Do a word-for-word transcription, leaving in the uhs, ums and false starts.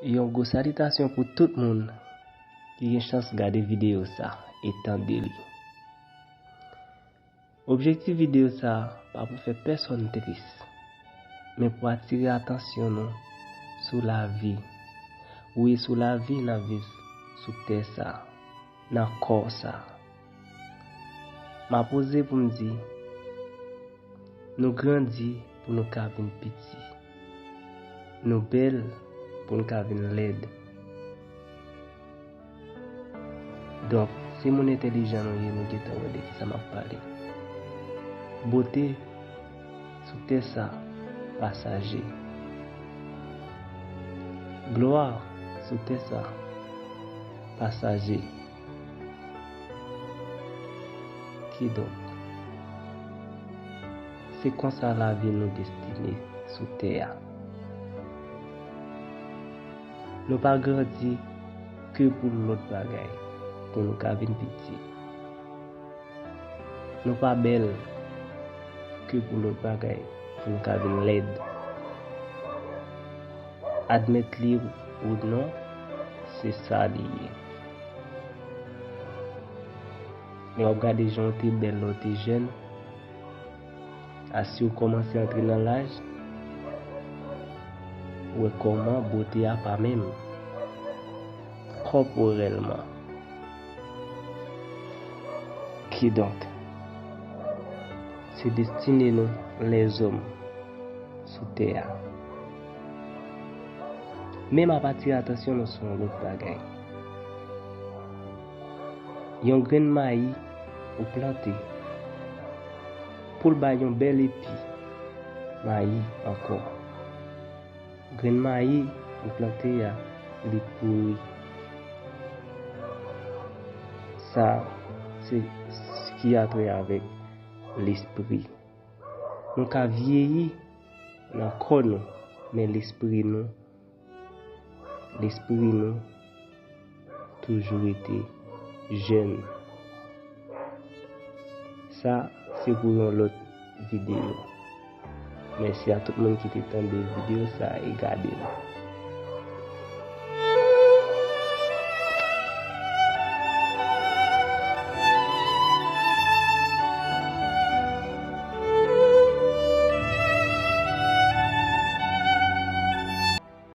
Yon gwo salitasyon pou tout moun ki gen chans gade videyo sa e tande li. Objektif videyo sa pa pou fè pèsonn tris, men pou atire atansyon nou sou lavi. Wi, sou lavi n ap viv sou tè sa, nan kò sa. M ap oze pou m di, nou grandi pou nou ka vin piti. Nou bèl pou nou ka vin lèd. Donk, se moun entèlijan nou ye, nou gentan wè de kisa m ap pale. Bote sou tè sa pasaje. Glwa sou tè sa pasaje. Kidonk, se konsa lavi nou destine sou tè a. Nou pa grandi ke pou lòt bagay, pou nou ka vin piti. Nou pa bèl ke pou lòt bagay, pou nou ka vin lèd. Admèt li ou non, se sa li ye. Lè w ap gade jan w te bèl lè w te jèn, a si w kòmanse antre nan laj, ou wè kòman bote a pa menm kòporèlman. Kidonk, se destine nou, lèzòm sou tè a. Men m ap atire atansyon nou sou yon lòt bagay. Yon grenn mayi ou plante, pou l bay yon bèl epi mayi ankò. Grenn mayi ou plante a, li pouri. Sa, se s- ki atwè avèk lespri. Nou ka vyeyi nan kò nou, men lespri nou, lespri nou toujou rete jèn. Sa, se pou yon lòt videyo. Mèsi a tout moun ki te tande videyo sa e gade l.